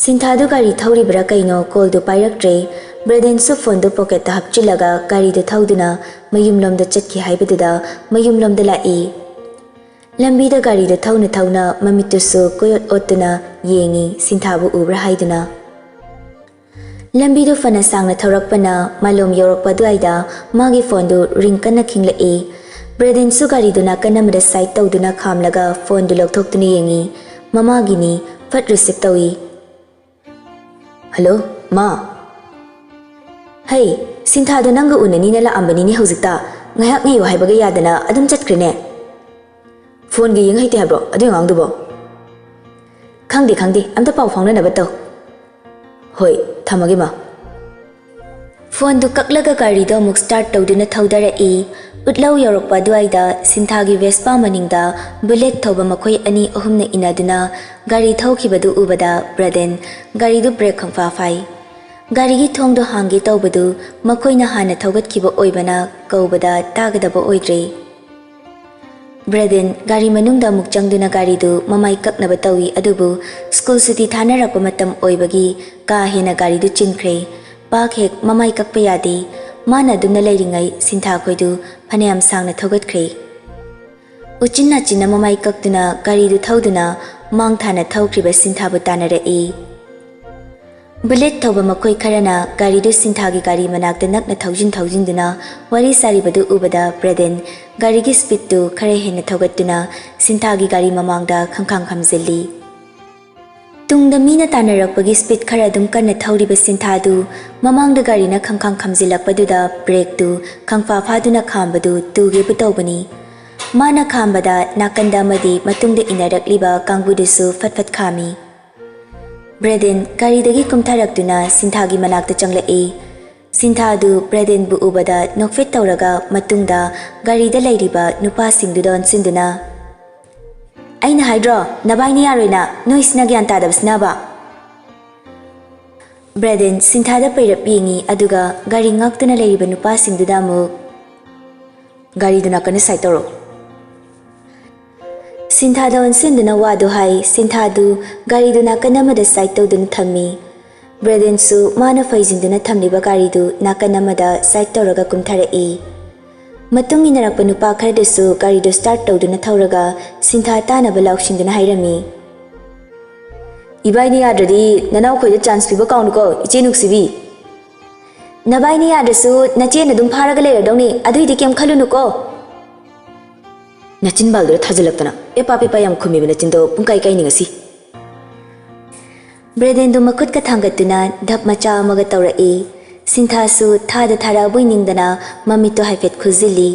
ꯁꯤꯟꯊꯥꯗꯨ ꯒꯥꯔꯤ ꯊꯧꯔꯤꯕ꯭ꯔꯥ ꯀꯩꯅꯣ, ꯀꯣꯜꯗꯨ ꯄꯥꯏꯔꯛꯇ꯭ꯔꯦ꯫ ꯕ꯭ꯔꯦꯗꯦꯟꯁꯨ ꯐꯣꯟꯗꯨ ꯄꯣꯀꯦꯠꯇ ꯍꯥꯞꯆꯤꯜꯂꯒ ꯒꯥꯔꯤꯗꯨ ꯊꯧꯗꯨꯅ ꯃꯌꯨꯝꯂꯣꯝꯗ ꯆꯠꯈꯤ ꯍꯥꯏꯕꯗꯨꯗ ꯃꯌꯨꯝꯂꯣꯝꯗ ꯂꯥꯛꯏ꯫ ꯂꯝꯕꯤꯗ ꯒꯥꯔꯤꯗꯨ ꯊꯧꯅ ꯊꯧꯅ ꯃꯃꯤꯠꯇꯨꯁꯨ ꯀꯣꯏꯑꯣꯠ ꯑꯣꯠꯇꯨꯅ ꯌꯦꯡꯉꯤ, ꯁꯤꯟꯊꯥꯕꯨ ꯎꯕ꯭ꯔꯥ ꯍꯥꯏꯗꯨꯅ꯫ ꯂꯝꯕꯤꯗꯨ ꯐꯅ ꯁꯥꯡꯅ ꯊꯧꯔꯛꯄꯅ ꯃꯥꯂꯣꯝ ꯌꯧꯔꯛꯄ ꯑꯗꯨꯋꯥꯏꯗ ꯃꯥꯒꯤ ꯐꯣꯟꯗꯨ ꯔꯤꯡ ꯀꯟꯅ ꯈꯤꯡꯂꯛꯏ꯫ ꯕ꯭ꯔꯦꯗꯦꯟꯁꯨ ꯒꯥꯔꯤꯗꯨ ꯅꯥꯀꯟ ꯑꯃꯗ ꯁꯥꯏꯠ ꯇꯧꯗꯨꯅ ꯈꯥꯝꯂꯒ ꯐꯣꯟꯗꯨ ꯂꯧꯊꯣꯛꯇꯨꯅ ꯌꯦꯡꯉꯤ꯫ ꯃꯃꯥꯒꯤꯅꯤ꯫ ꯐꯠ ꯔꯤꯁꯤꯞ ꯇꯧꯏ꯫ "ꯍꯜꯂꯣ, ꯃꯥ꯫ ꯍꯩ, ꯁꯤꯟꯊꯥꯗꯣ ꯅꯪꯒ ꯎꯅꯅꯤꯅ ꯂꯥꯛꯑꯝꯕꯅꯤꯅꯦ ꯍꯧꯖꯤꯛꯇ꯫ ꯉꯥꯏꯍꯥꯛ ꯉꯥꯏꯌꯨ ꯍꯥꯏꯕꯒ ꯌꯥꯗꯅ ꯑꯗꯨꯝ ꯆꯠꯈ꯭ꯔꯦꯅꯦ꯫ ꯐꯣꯟꯒ ꯌꯦꯡ ꯍꯩꯇꯦ ꯍꯥꯏꯕ꯭ꯔꯣ ꯑꯗꯨꯏ ꯑꯉꯥꯡꯗꯨꯕꯣ?" "ꯈꯪꯗꯦ, ꯈꯪꯗꯦ, ꯑꯝꯇ ꯄꯥꯎ ꯐꯥꯎꯅꯅꯕ ꯇꯧ꯫ ꯍꯣꯏ, ꯊꯝꯃꯒꯦ, ꯃꯥ꯫" ꯐꯣꯟꯗꯨ ꯀꯛꯂꯒ ꯒꯥꯔꯤꯗꯣ ꯑꯃꯨꯛ ꯁ꯭ꯇꯥꯔꯠ ꯇꯧꯗꯨꯅ ꯊꯧꯗꯔꯛꯏ꯫ ꯎꯠꯂꯧ ꯌꯧꯔꯛꯄ ꯑꯗꯨꯋꯥꯏꯗ ꯁꯤꯟꯊꯥꯒꯤ ꯚꯦꯁꯄꯥ ꯃꯅꯤꯡꯗ ꯕꯨꯂꯦꯠ ꯊꯧꯕ ꯃꯈꯣꯏ ꯑꯅꯤ ꯑꯍꯨꯝꯅ ꯏꯟꯅꯗꯨꯅ ꯒꯥꯔꯤ ꯊꯧꯈꯤꯕꯗꯨ ꯎꯕꯗ ꯕ꯭ꯔꯦꯗꯦꯟ ꯒꯥꯔꯤꯗꯨ ꯕ꯭ꯔꯦꯛ ꯈꯪꯐꯥ ꯐꯥꯏ꯫ ꯒꯥꯔꯤꯒꯤ ꯊꯣꯡꯗꯣ ꯍꯥꯡꯒꯦ ꯇꯧꯕꯗꯨ ꯃꯈꯣꯏꯅ ꯍꯥꯟꯅ ꯊꯧꯒꯠꯈꯤꯕ ꯑꯣꯏꯕꯅ ꯀꯧꯕꯗ ꯇꯥꯒꯗꯕ ꯑꯣꯏꯗ꯭ꯔꯦ꯫ ꯕ꯭ꯔꯦꯗꯦꯟ ꯒꯥꯔꯤ ꯃꯅꯨꯡꯗ ꯑꯃꯨꯛ ꯆꯪꯗꯨꯅ ꯒꯥꯔꯤꯗꯨ ꯃꯃꯥꯏ ꯀꯛꯅꯕ ꯇꯧꯏ, ꯑꯗꯨꯕꯨ ꯁ꯭ꯀꯨꯜ ꯁꯨꯇꯤ ꯊꯥꯅꯔꯛꯄ ꯃꯇꯝ ꯑꯣꯏꯕꯒꯤ ꯀꯥ ꯍꯦꯟꯅ ꯒꯥꯔꯤꯗꯨ ꯆꯤꯟꯈ꯭ꯔꯦ꯫ ꯄꯥꯛ ꯍꯦꯛ ꯃꯃꯥꯏ ꯀꯛꯄ ꯌꯥꯗꯦ꯫ ꯃꯥꯅ ꯑꯗꯨꯝꯅ ꯂꯩꯔꯤꯉꯩ ꯁꯤꯟꯊꯥꯈꯣꯏꯗꯨ ꯐꯅꯌꯥꯝ ꯁꯥꯡꯅ ꯊꯧꯒꯠꯈ꯭ꯔꯦ꯫ ꯎꯆꯤꯟ ꯅꯥꯆꯤꯟꯅ ꯃꯃꯥꯏ ꯀꯛꯇꯨꯅ ꯒꯥꯔꯤꯗꯨ ꯊꯧꯗꯨꯅ ꯃꯥꯡ ꯊꯥꯅ ꯊꯧꯈ꯭ꯔꯤꯕ ꯁꯤꯟꯊꯥꯕꯨ ꯇꯥꯟꯅꯔꯛꯏ꯫ ꯕꯨꯂꯦꯠ ꯊꯧꯕ ꯃꯈꯣꯏ ꯈꯔꯅ ꯒꯥꯔꯤꯗꯨ ꯁꯤꯟꯊꯥꯒꯤ ꯒꯥꯔꯤ ꯃꯅꯥꯛꯇ ꯅꯛꯅ ꯊꯧꯖꯤꯟ ꯊꯧꯖꯤꯟꯗꯨꯅ ꯋꯥꯔꯤ ꯁꯥꯔꯤꯕꯗꯨ ꯎꯕꯗ ꯕ꯭ꯔꯦꯗꯦꯟ ꯒꯥꯔꯤꯒꯤ ꯁ꯭ꯄꯤꯗꯇꯨ ꯈꯔ ꯍꯦꯟꯅ ꯊꯧꯒꯠꯇꯨꯅ ꯁꯤꯟꯊꯥꯒꯤ ꯒꯥꯔꯤ ꯃꯃꯥꯡꯗ ꯈꯪꯈꯥꯡ ꯈꯥꯝꯖꯤꯜꯂꯤ꯫ ꯇꯨꯡꯗ ꯃꯤꯅ ꯇꯥꯟꯅꯔꯛꯄꯒꯤ ꯁ꯭ꯄꯤꯗ ꯈꯔ ꯑꯗꯨꯝ ꯀꯟꯅ ꯊꯧꯔꯤꯕ ꯁꯤꯟꯊꯥꯗꯨ ꯃꯃꯥꯡꯗ ꯒꯥꯔꯤꯅ ꯈꯪꯈꯥꯡ ꯈꯥꯝꯖꯤꯜꯂꯛꯄꯗꯨꯗ ꯕ꯭ꯔꯦꯛꯇꯨ ꯈꯪꯐꯥ ꯐꯥꯗꯨꯅ ꯈꯥꯝꯕꯗꯨ ꯇꯨꯒꯦꯕꯨ ꯇꯧꯕꯅꯤ꯫ ꯃꯥꯅ ꯈꯥꯝꯕꯗ ꯅꯥꯀꯟꯗ ꯑꯃꯗꯤ ꯃꯇꯨꯡꯗ ꯏꯟꯅꯔꯛꯂꯤꯕ ꯀꯥꯡꯕꯨꯗꯨꯁꯨ ꯐꯠ ꯐꯠ ꯈꯥꯝꯃꯤ꯫ ꯕ꯭ꯔꯦꯗꯦꯟ ꯒꯥꯔꯤꯗꯒꯤ ꯀꯨꯝꯊꯔꯛꯇꯨꯅ ꯁꯤꯟꯊꯥꯒꯤ ꯃꯅꯥꯛꯇ ꯆꯪꯂꯛꯏ꯫ ꯁꯤꯟꯊꯥꯗꯨ ꯕ꯭ꯔꯦꯗꯦꯟꯕꯨ ꯎꯕꯗ ꯅꯣꯛꯐꯦꯠ ꯇꯧꯔꯒ ꯃꯇꯨꯡꯗ ꯒꯥꯔꯤꯗ ꯂꯩꯔꯤꯕ ꯅꯨꯄꯥꯁꯤꯡꯗꯨꯗ ꯑꯣꯟꯁꯤꯟꯗꯨꯅ, "ꯑꯩꯅ ꯍꯥꯏꯗ꯭ꯔꯣ, ꯅꯕꯥꯏꯅ ꯌꯥꯔꯣꯏꯅ, ꯅꯣꯏꯁꯤꯅ ꯒ꯭ꯌꯥꯟ ꯇꯥꯗꯕꯁꯤꯅꯕ!" ꯕ꯭ꯔꯦꯗꯦꯟ ꯁꯤꯟꯊꯥꯗ ꯄꯩꯔꯞ ꯌꯦꯡꯉꯤ, ꯑꯗꯨꯒ ꯒꯥꯔꯤ ꯉꯥꯛꯇꯨꯅ ꯂꯩꯔꯤꯕ ꯅꯨꯄꯥꯁꯤꯡꯗꯨꯗ ꯑꯃꯨꯛ, "ꯒꯥꯔꯤꯗꯨ ꯅꯥꯀꯟꯗ ꯁꯥꯏꯠ ꯇꯧꯔꯣ꯫" ꯁꯤꯟꯊꯥꯗ ꯑꯣꯟꯁꯤꯟꯗꯨꯅ ꯋꯥꯗꯨ ꯍꯥꯏ꯫ ꯁꯤꯟꯊꯥꯗꯨ ꯒꯥꯔꯤꯗꯨ ꯅꯥꯀꯟ ꯑꯃꯗ ꯁꯥꯏꯠ ꯇꯧꯗꯨꯅ ꯊꯝꯃꯤ꯫ ꯕ꯭ꯔꯦꯗꯦꯟꯁꯨ ꯃꯥꯅ ꯐꯩꯖꯤꯟꯗꯨꯅ ꯊꯝꯂꯤꯕ ꯒꯥꯔꯤꯗꯨ ꯅꯥꯀꯟ ꯑꯃꯗ ꯁꯥꯏꯠ ꯇꯧꯔꯒ ꯀꯨꯝꯊꯔꯛꯏ꯫ ꯃꯇꯨꯡ ꯏꯟꯅꯔꯛꯄ ꯅꯨꯄꯥ ꯈꯔꯗꯨꯁꯨ ꯒꯥꯔꯤꯗꯨ ꯁ꯭ꯇꯥꯔꯠ ꯇꯧꯗꯨꯅ ꯊꯧꯔꯒ ꯁꯤꯟꯊꯥ ꯇꯥꯅꯕ ꯂꯥꯎꯁꯤꯟꯗꯨꯅ ꯍꯥꯏꯔꯝꯃꯤ꯫ "ꯏꯕꯥꯏꯅꯤ ꯌꯥꯗ꯭ꯔꯗꯤ ꯅꯅꯥꯎꯈꯣꯏꯗ ꯆꯥꯟꯁ ꯄꯤꯕ ꯀꯥꯎꯅꯨꯀꯣ, ꯏꯆꯦ ꯅꯨꯡꯁꯤꯕꯤ꯫ ꯅꯕꯥꯏꯅꯤ ꯌꯥꯗ꯭ꯔꯁꯨ ꯅꯆꯦꯅ ꯑꯗꯨꯝ ꯐꯥꯔꯒ ꯂꯩꯔꯗꯧꯅꯤ, ꯑꯗꯨꯏꯗꯤ ꯀꯩꯝ ꯈꯜꯂꯨꯅꯨꯀꯣ꯫" ꯅꯆꯤꯟꯕꯥꯜꯗꯨꯗ ꯊꯥꯖꯤꯜꯂꯛꯇꯅ ꯄꯦꯄꯥ ꯄꯦꯄꯥ ꯌꯥꯝ ꯈꯨꯝꯃꯤꯕ ꯅꯆꯤꯟꯗꯣ ꯄꯨꯡꯀꯥꯏ ꯀꯥꯏꯅꯤ ꯉꯁꯤ꯫ ꯕ꯭ꯔꯦꯗꯦꯟꯗꯨ ꯃꯈꯨꯠꯀ ꯊꯥꯡꯒꯠꯇꯨꯅ ꯙꯞ ꯃꯆꯥ ꯑꯃꯒ ꯇꯧꯔꯛꯏ꯫ ꯁꯤꯟꯊꯥꯁꯨ ꯊꯥꯗ ꯊꯥꯔꯛꯑꯕꯣꯏ ꯅꯤꯡꯗꯅ ꯃꯃꯤꯠꯇꯨ ꯍꯥꯏꯐꯦꯠ ꯈꯨꯖꯤꯜꯂꯤ꯫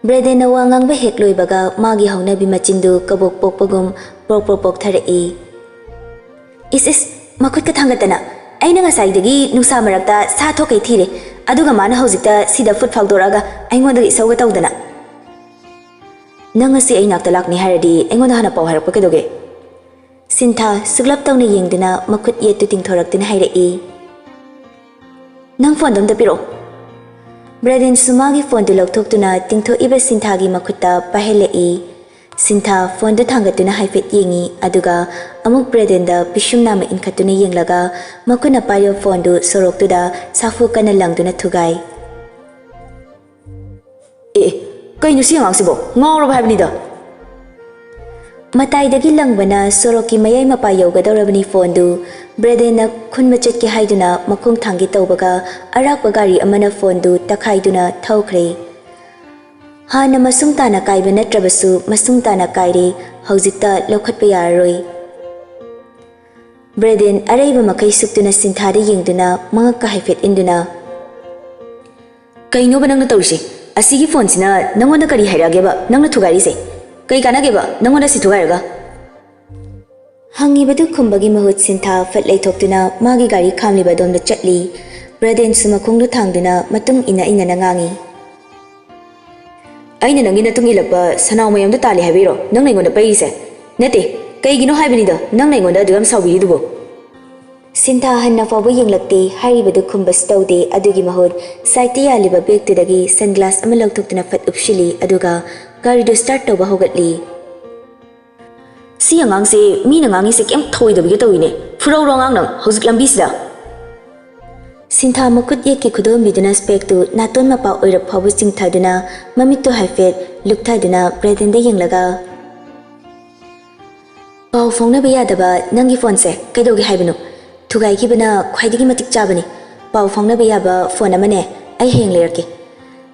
ꯕ꯭ꯔꯦꯗꯦꯟꯅ ꯋꯥ ꯉꯥꯡꯕ ꯍꯦꯛ ꯂꯣꯏꯕꯒ ꯃꯥꯒꯤ ꯍꯧꯅꯕꯤ ꯃꯆꯤꯟꯗꯨ ꯀꯕꯣꯛ ꯄꯣꯛꯄꯒꯨꯝ ꯄ꯭ꯔꯣꯛ ꯄ꯭ꯔꯣꯛ ꯄꯣꯛꯊꯔꯛꯏ꯫ "ꯏꯁ ꯏꯁ, ꯃꯈꯨꯠꯀ ꯊꯥꯡꯒꯠꯇꯅ! ꯑꯩꯅ ꯉꯁꯥꯏꯗꯒꯤ ꯅꯨꯡꯁꯥ ꯃꯔꯛꯇ ꯁꯥ ꯊꯣꯛꯀꯩ ꯊꯤꯔꯦ, ꯑꯗꯨꯒ ꯃꯥꯅ ꯍꯧꯖꯤꯛꯇ ꯁꯤꯗ ꯐꯨꯠ ꯐꯥꯎꯗꯣꯔꯛꯑꯒ ꯑꯩꯉꯣꯟꯗꯒ ꯏꯁꯧꯒ ꯇꯧꯗꯅ!" "ꯅꯪ ꯉꯁꯤ ꯑꯩ ꯅꯥꯛꯇ ꯂꯥꯛꯅꯤ ꯍꯥꯏꯔꯗꯤ ꯑꯩꯉꯣꯟꯗ ꯍꯥꯟꯅ ꯄꯥꯎ ꯍꯥꯏꯔꯛꯄ ꯀꯩꯗꯧꯒꯦ?" ꯁꯤꯟꯊꯥ ꯁꯨꯛꯂꯞ ꯇꯧꯅ ꯌꯦꯡꯗꯨꯅ ꯃꯈꯨꯠ ꯌꯦꯠꯇꯨ ꯇꯤꯡꯊꯣꯔꯛꯇꯨꯅ ꯍꯥꯏꯔꯛꯏ꯫ "ꯅꯪ ꯐꯣꯟꯗꯣ ꯑꯝꯇ ꯄꯤꯔꯛꯑꯣ꯫" ꯕ꯭ꯔꯦꯗꯦꯟꯁꯨ ꯃꯥꯒꯤ ꯐꯣꯟꯗꯨ ꯂꯧꯊꯣꯛꯇꯨꯅ ꯇꯤꯡꯊꯣꯛꯏꯕ ꯁꯤꯟꯊꯥꯒꯤ ꯃꯈꯨꯠꯇ ꯄꯥꯏꯍꯜꯂꯛꯏ꯫ ꯁꯤꯟꯊꯥ ꯐꯣꯟꯗꯨ ꯊꯥꯡꯒꯠꯇꯨꯅ ꯍꯥꯏꯐꯦꯠ ꯌꯦꯡꯉꯤ, ꯑꯗꯨꯒ ꯑꯃꯨꯛ ꯕ꯭ꯔꯦꯗꯦꯟꯗ ꯄꯤꯁꯨꯝ ꯅꯥꯝꯃ ꯏꯟꯈꯠꯇꯨꯅ ꯌꯦꯡꯂꯒ ꯃꯈꯨꯠꯅ ꯄꯥꯏꯕ ꯐꯣꯟꯗꯨ ꯁꯣꯔꯣꯛꯇꯨꯗ ꯁꯥꯐꯨ ꯀꯟꯅ ꯂꯪꯗꯨꯅ ꯊꯨꯒꯥꯏ꯫ "ꯑꯦ, ꯑꯦ, ꯀꯩꯅꯣ ꯁꯤ ꯑꯉꯥꯡꯁꯤꯕꯣ? ꯉꯥꯎꯔꯕ ꯍꯥꯏꯕꯅꯤꯗ!" ꯃꯇꯥꯏꯗꯒꯤ ꯂꯪꯕꯅ ꯁꯣꯔꯣꯛꯀꯤ ꯃꯌꯥꯏ ꯃꯄꯥ ꯌꯧꯒꯗꯧꯔꯕꯅꯤ ꯐꯣꯟꯗꯨ꯫ ꯕ꯭ꯔꯦꯗꯦꯟꯅ ꯈꯨꯟꯕ ꯆꯠꯀꯦ ꯍꯥꯏꯗꯨꯅ ꯃꯈꯣꯡ ꯊꯥꯡꯒꯦ ꯇꯧꯕꯒ ꯑꯔꯥꯛꯄ ꯒꯥꯔꯤ ꯑꯃꯅ ꯐꯣꯟꯗꯨ ꯇꯛꯈꯥꯏꯗꯨꯅ ꯊꯧꯈ꯭ꯔꯦ꯫ ꯍꯥꯟꯅ ꯃꯁꯨꯡ ꯇꯥꯅ ꯀꯥꯏꯕ ꯅꯠꯇ꯭ꯔꯕꯁꯨ ꯃꯁꯨꯡ ꯇꯥꯅ ꯀꯥꯏꯔꯦ, ꯍꯧꯖꯤꯛꯇ ꯂꯧꯈꯠꯄ ꯌꯥꯔꯔꯣꯏ꯫ ꯕ꯭ꯔꯦꯗꯦꯟ ꯑꯔꯩꯕ ꯃꯈꯩ ꯁꯨꯞꯇꯨꯅ ꯁꯤꯟꯊꯥꯗ ꯌꯦꯡꯗꯨꯅ ꯃꯉꯛꯀ ꯍꯥꯏꯐꯦꯠ ꯏꯟꯗꯨꯅ, "ꯀꯩꯅꯣꯕ ꯅꯪꯅ ꯇꯧꯔꯤꯁꯦ? ꯑꯁꯤꯒꯤ ꯐꯣꯟꯁꯤꯅ ꯅꯪꯉꯣꯟꯗ ꯀꯔꯤ ꯍꯥꯏꯔꯛꯑꯒꯦꯕ ꯅꯪꯅ ꯊꯨꯒꯥꯏꯔꯤꯁꯦ? ꯀꯩ ꯀꯥꯟꯅꯒꯦꯕ ꯅꯪꯉꯣꯟꯗ ꯁꯤ ꯊꯨꯒꯥꯏꯔꯒ?" ꯍꯪꯉꯤꯕꯗꯨ ꯈꯨꯝꯕꯒꯤ ꯃꯍꯨꯠ ꯁꯤꯟꯊꯥ ꯐꯠ ꯂꯩꯊꯣꯛꯇꯨꯅ ꯃꯥꯒꯤ ꯒꯥꯔꯤ ꯈꯥꯝꯂꯤꯕ ꯑꯗꯣꯝꯗ ꯆꯠꯂꯤ꯫ ꯕ꯭ꯔꯦꯗꯦꯟꯁꯨ ꯃꯈꯣꯡꯗꯨ ꯊꯥꯡꯗꯨꯅ ꯃꯇꯨꯡ ꯏꯟꯅ ꯏꯟꯅꯅ ꯉꯥꯡꯉꯤ꯫ "ꯑꯩꯅ ꯅꯪꯒꯤ ꯅꯇꯨꯡ ꯏꯜꯂꯛꯄ ꯁꯅꯥꯎ ꯃꯌꯥꯝꯗꯣ ꯇꯥꯜꯂꯤ ꯍꯥꯏꯕꯩꯔꯣ ꯅꯪꯅ ꯑꯩꯉꯣꯟꯗ ꯄꯩꯔꯤꯁꯦ? ꯅꯠꯇꯦ, ꯀꯩꯒꯤꯅꯣ ꯍꯥꯏꯕꯅꯤꯗ ꯅꯪꯅ ꯑꯩꯉꯣꯟꯗ ꯑꯗꯨ ꯌꯥꯝ ꯁꯥꯎꯕꯤꯔꯤꯗꯨꯕꯣ?" ꯁꯤꯟꯊꯥ ꯍꯟꯅ ꯐꯥꯎꯕ ꯌꯦꯡꯂꯛꯇꯦ꯫ ꯍꯥꯏꯔꯤꯕꯗꯨ ꯈꯨꯝꯕꯁꯨ ꯇꯧꯗꯦ꯫ ꯑꯗꯨꯒꯤ ꯃꯍꯨꯠ ꯁꯥꯏꯠꯇ ꯌꯥꯜꯂꯤꯕ ꯕꯦꯒꯇꯨꯗꯒꯤ ꯁꯟꯒ꯭ꯂꯥꯁ ꯑꯃ ꯂꯧꯊꯣꯛꯇꯨꯅ ꯐꯠ ꯎꯞꯁꯤꯜꯂꯤ, ꯑꯗꯨꯒ ꯒꯥꯔꯤꯗꯨ ꯁ꯭ꯇꯥꯔꯠ ꯇꯧꯕ ꯍꯧꯒꯠꯂꯤ꯫ ꯁꯤ ꯑꯉꯥꯡꯁꯦ ꯃꯤꯅ ꯉꯥꯡꯉꯤꯁꯦ ꯀꯩꯝ ꯊꯧꯑꯣꯏꯗꯕꯤꯒ ꯇꯧꯏꯅꯦ꯫ ꯐꯨꯔꯧꯔꯣ ꯑꯉꯥꯡ ꯅꯪ ꯍꯧꯖꯤꯛ ꯂꯝꯕꯤꯁꯤꯗ꯫ ꯁꯤꯟꯊꯥ ꯃꯈꯨꯠ ꯌꯦꯠꯀꯤ ꯈꯨꯗꯣꯝꯕꯤꯗꯨꯅ ꯁ꯭ꯄꯦꯛꯇꯨ ꯅꯥꯇꯣꯟ ꯃꯄꯥ ꯑꯣꯏꯔꯞ ꯐꯥꯎꯕ ꯆꯤꯡꯊꯗꯨꯅ, ꯃꯃꯤꯠꯇꯨ ꯍꯥꯏꯐꯦꯠ ꯂꯨꯛꯊꯗꯨꯅ ꯕ꯭ꯔꯦꯗꯟꯗ ꯌꯦꯡꯂꯒ, "ꯄꯥꯎ ꯐꯥꯎꯅꯕ ꯌꯥꯗꯕ ꯅꯪꯒꯤ ꯐꯣꯟꯁꯦ ꯀꯩꯗꯧꯒꯦ ꯍꯥꯏꯕꯅꯣ? ꯊꯨꯒꯥꯏꯈꯤꯕꯅ ꯈ꯭ꯋꯥꯏꯗꯒꯤ ꯃꯇꯤꯛ ꯆꯥꯕꯅꯤ꯫ ꯄꯥꯎ ꯐꯥꯎꯅꯕ ꯌꯥꯕ ꯐꯣꯟ ꯑꯃꯅꯦ ꯑꯩ ꯍꯌꯦꯡ ꯂꯩꯔꯛꯀꯦ꯫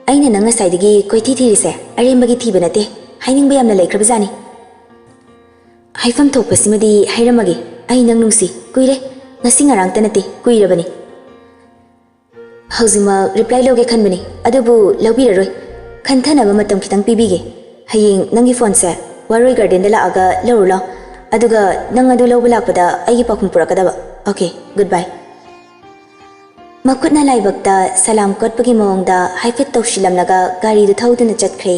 ꯑꯩꯅ ꯅꯪ ꯉꯁꯥꯏꯗꯒꯤ ꯀꯣꯏꯊꯤ ꯊꯤꯔꯤꯁꯦ ꯑꯔꯦꯝꯕꯒꯤ ꯊꯤꯕ ꯅꯠꯇꯦ, ꯍꯥꯏꯅꯤꯡꯕ ꯌꯥꯝꯅ ꯂꯩꯈ꯭ꯔꯕꯖꯥꯠꯅꯤ꯫ ꯍꯥꯏꯐꯝ ꯊꯣꯛꯄꯁꯤꯃꯗꯤ ꯍꯥꯏꯔꯝꯃꯒꯦ, ꯑꯩ ꯅꯪ ꯅꯨꯡꯁꯤ꯫ ꯀꯨꯏꯔꯦ, ꯉꯁꯤ ꯉꯔꯥꯡꯇ ꯅꯠꯇꯦ, ꯀꯨꯏꯔꯕꯅꯤ꯫ ꯍꯧꯖꯤꯛꯃꯛ ꯔꯤꯄ꯭ꯂꯥꯏ ꯂꯧꯒꯦ ꯈꯟꯕꯅꯤ, ꯑꯗꯨꯕꯨ ꯂꯧꯕꯤꯔꯔꯣꯏ꯫ ꯈꯟꯊꯅꯕ ꯃꯇꯝ ꯈꯤꯇꯪ ꯄꯤꯕꯤꯒꯦ꯫ ꯍꯌꯦꯡ ꯅꯪꯒꯤ ꯐꯣꯟꯁꯦ ꯋꯥꯔꯣꯏ ꯒꯥꯔꯗꯦꯟꯗ ꯂꯥꯛꯑꯒ ꯂꯧꯔꯨ ꯂꯥꯎ꯫ ꯑꯗꯨꯒ ꯅꯪ ꯑꯗꯨ ꯂꯧꯕ ꯂꯥꯛꯄꯗ ꯑꯩꯒꯤ ꯄꯥꯎꯈꯨꯝ ꯄꯨꯔꯛꯀꯗꯕ꯫ ꯑꯣꯀꯦ, ꯒꯨꯗ ꯕꯥꯏ꯫" ꯃꯈꯨꯠꯅ ꯂꯥꯏꯕꯛꯇ ꯁꯂꯥꯝ ꯀꯣꯠꯄꯒꯤ ꯃꯑꯣꯡꯗ ꯍꯥꯏꯐꯦꯠ ꯇꯧꯁꯤꯜꯂꯝꯂꯒ ꯒꯥꯔꯤꯗꯨ ꯊꯧꯗꯨꯅ ꯆꯠꯈ꯭ꯔꯦ꯫